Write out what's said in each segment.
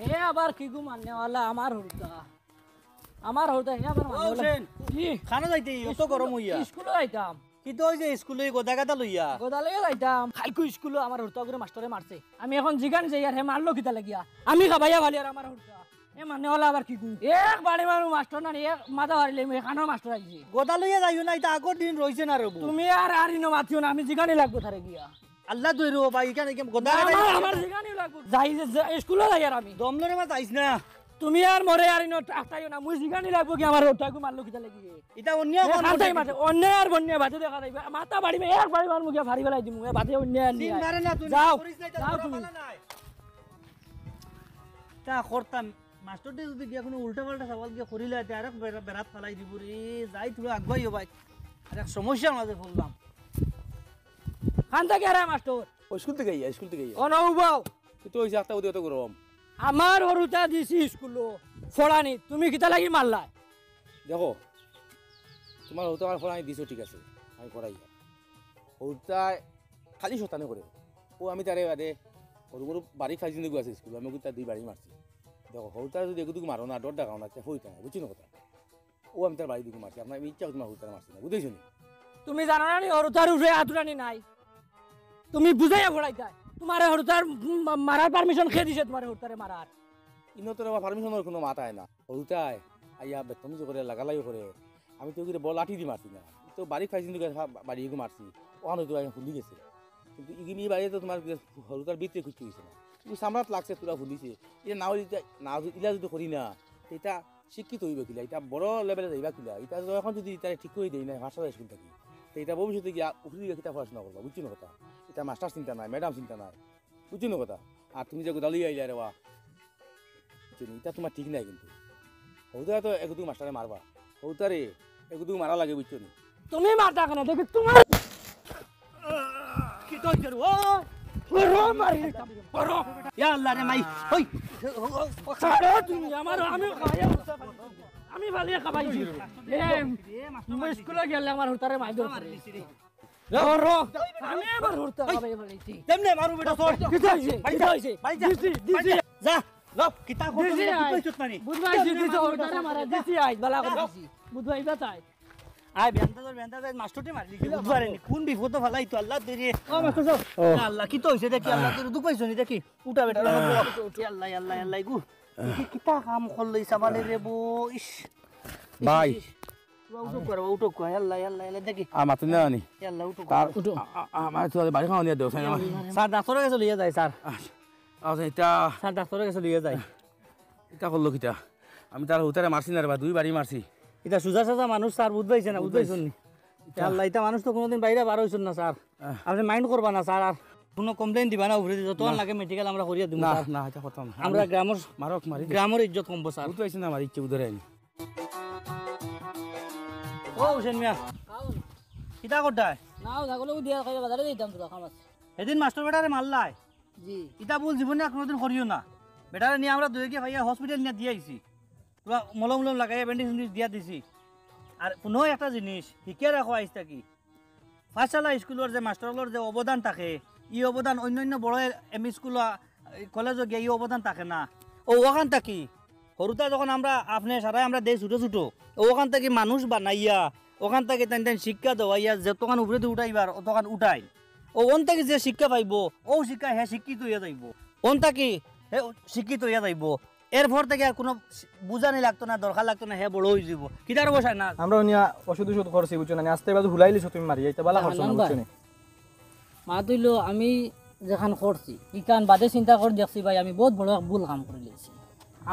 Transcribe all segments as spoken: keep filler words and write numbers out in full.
হে আবার কিগু মারনেওয়ালা, আমার হুরুতা। আমার হুরুতা, হে আবার ও মারনেওয়ালা। হুসেন, জি। খানো যাইতে, অত গরম অইয়া। স্কুলো যাইতাম। কিতা অইছে স্কুলো ই গদা গাদা লইয়া? গদা লইয়া যাইতাম। কাইলকু স্কুলো আমার হুরুতাগুরে মাস্টরে মারছে। আমি অখন জিগানি যাইয়ার হে মারলো কিতা লাগিয়া? আমি খাবাইয়া ফালিয়ার আমার হুরুতা। এ মারনেওয়ালা আবার কিগু? এক বাড়ি মারমু মাস্টর নানি, এক মাথা ফাড়িলে মু এখানো মাস্টর আইছে। গদা লইয়া যাইও না, ইতা আগর দিন রইছে না রে বু। তুমি আর, আর ইনো মাতিও না, আমি জিগানি লাগবো তারে গিয়া। আল্লাহ দই রে বা, ইখান ইখান গদা না, গাদা আমার, ইখান। আমার জিগানি লাগবো। যাই, যাই, যাই, স্কুলো যাইয়ার আমি। দম লড়ে বা যাইস না। তুমি আর মরে আর ইনো আটকাইও না, মুই জিগানি লাগবো কি আমার হুরুতাগু মারলো কিতা লাগি? ইতা অন্যায় এ, কাম খান করছে তাই কিন্তু। মারছে, অন্যায় আর বন্যায় বাদে দেখা যাইবে। মাথা বাড়ি মে-, এক বাড়ি মারমু গিয়া ফাড়ি ফালাই দিমু, এ বাদে অন্যায় আর দিন নিয়ে। মারে না তুই, যাও, করিস না, ইতা যাও তোর তুমি। বালা নাই। তা করতাম, মাস্টরটি যদি গিয়া কুনু উল্টা পাল্টা সওয়াল গিয়া করিলে, তে আরেক বেড়া-, বেড়াত ফালাই দিব রে। যাই, তোরা আগুয়াইও ভাই, আরেক সমস্যার মাঝে পড়লাম। খান থাকি আরে মাস্টর? ও স্কুল থাকি আইয়া, স্কুল থাকি আইয়া। অনৌ বাও। কিতা অইছে, আটটা উদে অত গরম। আমার হুরুতা দিছি স্কুলো, ফড়ানি, তুমি কিতা লাগি মারলায়? দেখো, তুমার হুরুতা আমার ফড়ানি দিছো, ঠিক আছে, আমি ফড়াইয়ার। হুরুতায় খালি শয়তানি করে। ও আমি তারে বাদে, হুরু হুরু বাড়িত ফাইজিন দিগু আছে স্কুলো, আমি অগুতা দুই বাড়ি মারছি। দেখো, হুরুতারে যদি এগুদিগু মারো না, ডর দেখাও না, তে অইতো নায়, বুঝছো নি কথা? ও আমি তার বাড়িদিগু মারছি, আপনার আমি ইচ্ছা করতে হুরুতারে মারছি না, বুঝছো নি? তুমি জানো না নি, হুরুতার উপরে আতুরানি নাই? তুমি বুঝাইয়া ফড়াইতায়। তুমারে হুরুতার মা-, মারার permission কে দিছে তুমারে হুরুতারে মারার? ইনো তো রে বা permission-র কুনু মাত আয় না। হুরুতায় আইয়া বেতমিজি করে, লাগালাগি করে। আমি তো অগুরে বল লাঠি দি মারছি না। তো বাড়িত ফাইজিন দিগু বা-, বাড়িদিগু মারছি। অখান অইতো আইয়া হুলি গেছে। কিন্তু ইগিনি বাড়িত তো তুমার হুরুতার ভিতরে কিচ্ছু অইছে না। ইগু চামড়াত লাগছে, পুরা ফুলিছে। ইটা না অইলে ইটা না, ইলা যদি করি না, তে ইটা শিক্ষিত অইবা কিলা, ইটা বড় level-এ যাইবা কিলা, ইটা তো অখন যদি ইটারে ঠিক করি দেই না, ভাষা স্কুল থাকি, তে ইটা ভবিষ্যতে গিয়া উঠি গিয়া কিতা পড়াশোনা করবা, বুঝছো নি কথা? ইটা মাস্টার চিন্তা নাই, ম্যাডাম চিন্তা নাই, বুঝছো নি কথা? আর তুমি যে গদা লইয়া আইলায় রে বা, বুঝছো নি? ইটা তুমার ঠিক নাই কিন্তু। হুরুতায় তো এগুদিগু মাস্টারে মারবা, হুরুতারে এগুদিগু মারা লাগে, বুঝছো নি? তুমি মারতা কেনে? দেখি তুমার কিতা অইছে রে? ও, ও, ও, মারি দিতাম। ও, ও। ইয়া আল্লাহ রে মাই। ওই। ছাড়ো তুমি, আমার, আমি খাইয়া, আমি ফালিয়া খাবাইছি। এ, তুমি স্কুলো গেলে আমার হুরুতারে মারধর করে। ও, ও। আমি আমার হুরুতা খাবাইয়া ফালাইছি। তেমনে মারু বেটা, সর। কিতা অইছে? বাড়ি যা। কিতা অইছে? বাড়ি যা। দিছি, দিছি। বাড়ি যা। যা। লও, কিতা করছো? দিছি তুমি আইজ। বুঝতে পারছো না নি? বুঝবাইছি, দিছি, হুরুতারে মারা দিছি আইজ, বালা করে দিছি। বুঝবাইবা তাই। আয়, বেন্দা ধর, বেন্দা ধর, মাস্টরটি মারি দিছে, বুঝবারে নি। কুন বিপদো ফালাইতো, আল্লাহ দে রে। ও, মাস্টর সাব। ও। ইয়া আল্লাহ, কিতা অইছে দেখি, আল্লাহ দে রে, দুখ পাইছো নি দেখি? উঠা বেটা, উঠা, উঠা, উঠা। ইয়া আল্লাহ, ইয়া আল্লাহ, ইয়া আল্লাহ, গু। দেখি কিতা কাম করলো ই সাবানে রে বো, ইস। ইস, ভাই। ইস, ইস। উঠো, উঠো, উঠো, ইয়া আল্লাহ, ইয়া আল্লাহ, ইয়া আল্লাহ, দেখি। আর মাতুন না নি? ইয়া আল্লাহ, উঠো, তার, উঠো। আ-, আ-, আমার তো বাড়ি খাওয়া নিয়ে দেও, স্যার, আমার। স্যার, ডাক্তারর গেছে লইয়া যাই, স্যার। আচ্ছা, আচ্ছা, ইটা স্যার, ডাক্তারর গেছে লইয়া যাই। ইটা করলো কিতা? আমি তার হুরুতারে মারছি না রে বা, দুই বাড়ি মারছি। ইটা সুজা সাজা মানুষ, স্যার, বুঝবাইছে না, বুঝবাইছে। বুঝবাইছইন নি? ইটা আল্লাহ, ইটা মানুষ তো কুনুদিন বাইরে বার অইছইন না, স্যার। আহ। আপনে mind করবা না, স্যার, আর কুনু complain দিবা না উপরে, যতখান না। লাগে medical আমরা করিয়া দিমু, না, স্যার। না, ইটা করতাম না। আমরা আমি গ্রামর, মারক মারি দে। গ্রামর ইজ্জত কমবো, স্যার। বুঝবাইছে না, আমার ইচ্ছে উধরে আইনি। ও হুসেন মিয়া, কিতা করতায়? না, ও ছাগল দিয়া খাইয়া বাজারে যাইতাম তো, কাম আছে। সেদিন মাস্টর বেটারে মারলায়। জি। ইতা ভুল জীবনে আর কুনুদিন করিও না। বেটারে নিয়া আমরা দুইওগিয়ে ভাইয়া hospital নিয়া দিয়া আইছি। পুরা মলম উলম লাগাইয়া bandage উন্ডেজ দিয়া দিছি। আর কুনু একটা জিনিস শিখিয়া রাখো আইজ থাকি। পাঠশালা স্কুলর যে মাস্টর অকলর যে অবদান থাকে, ই অবদান অইন্য অইন্য বড় এম ই স্কুল, আ, কলেজো গিয়া ই অবদান থাকে না। অউ অখান থাকি হুরুতা যখন আমরা, আপনে সারাই আমরা দেই ছোট ছোট, অউ অখান থাকি মানুষ বানাইয়া, অখান থাকি তাইন তাইন শিক্ষা দেওয়াইয়া, যতখান উপরেদি উঠাইবার, অতখান উঠাইন। অউ অন থাকি যে শিক্ষা পাইবো, অউ শিক্ষায় হে শিক্ষিত অইয়া যাইবো। অন থাকি হে শিক্ষিত অইয়া যাইবো। এরপর থাকি আর কুনু বুঝানি লাগতো না, দরকার লাগতো না, হে বড় অইযিবো। কিতার অবস্থা না? আমরা অনিয়া ওষুধ ওষুধ করছি, বুঝছো না? আস্তে বাজু হুলাইলিছো তুমি মারি, ইটা বালা করছো না, হান্নান ভাই। বুঝছো নি? মাত অইলো, আমি যেখান করছি, ইখান বাদে চিন্তা করি দেখছি ভাই, আমি বউত বড় এক ভুল কাম করিলাইছি।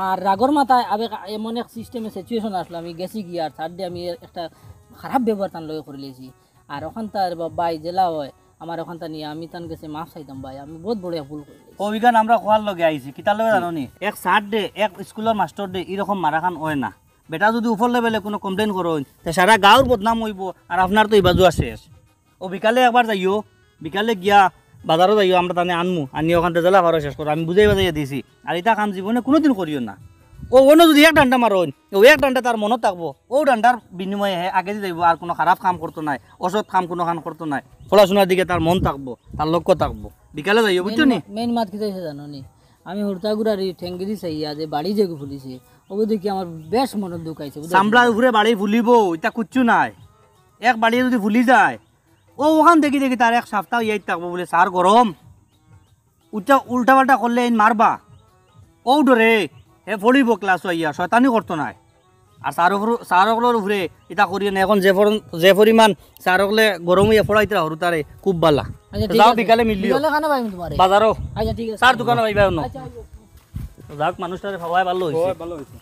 আর রাগর মাথায় আবেগ এমন এক system এ situation আসলো, আমি গেছি গিয়া আর স্যাররে আমি একটা খারাপ ব্যবহার তান লগে করিলাইছি। আর অখানতা রে বা-, ভাই যেলা অয়, আমার অখানতা নিয়া আমি তান গেছে মাফ চাইতাম ভাই, আমি বউত বড় এক ভুল করিলাইছি। অউ ইখান আমরা কওয়ার লগে আইছি, কিতার লগে জানো নি? এক স্যাররে, এক স্কুলর মাস্টররে ইরকম মারাখান অয় না। বেটা যুদি উপর level এ কুনু complain করইন, তে সারা গাউর বদনাম অইবো, আর আপনার তো ইবাজুয়া শেষ। অউ বিকালে একবার যাইও, বিকালে গিয়া বাজারো যাইও, আমরা তানে আনমু, আনিয়া অখানতে যেলা পারো শেষ করো, আমি বুঝাই বাজাইয়া দিছি। আর ইতা কাম জীবনে কুনুদিন করিও না। ও অনো যদি এক ডান্ডা মারইন, ও এক ডান্ডা তার মনো থাকবো, ও ডান্ডার বিনিময়ে হে আগেদি যাইবো, আর কুনু খারাপ কাম করতো নায়, অসৎ কাম কুনুখান করতো নায়, পড়াশুনার দিকে তার মন থাকবো, তার লক্ষ্য থাকবো। বিকালে যাইও, বুঝছো নি? মেইন মাত কিতা অইছে জানো নি? আমি হুরুতা গুড়ারি ঠেঙ্গিদি চাইয়া যে বাড়ি যেগু ফুলিছে, ওগু দেখি আমার বেশ মনর দুখ আইছে, বুঝছো? চামড়ার উপরে বাড়ি ফুলিবো, ইতা কুচ্ছু নায়। এক বাড়ি যদি ফুলি যায়, ও অখান দেখি দেখি তার এক সাপ্তা অইয়া থাকবো বুলে, স্যার গরম। উল্টা, উল্টা পাল্টা করলে এইন মারবা। ও ডরে, হে পড়িবো ক্লাসো আইয়া, শয়তানি করতো নায়। আর স্যার অকল-, স্যার অকলর উপরে ইতা করিও না। অখন যে ফর-, যে পরিমাণ স্যার অকলে গরম অইয়া পড়াইতরা হুরুতারে, খুব বালা। আচ্ছা, ঠিক যাও, আছে। বিকালে মিলিও। বিকালে কানো পাইমু তুমারে? বাজারো। আচ্ছা, ঠিক আছে। স্যার দোকানো পাইবা অনো। আচ্ছা, আচ্ছা। যাক, মানুষটারে পাওয়ায় ভালা অইছে। ভালা অইছে।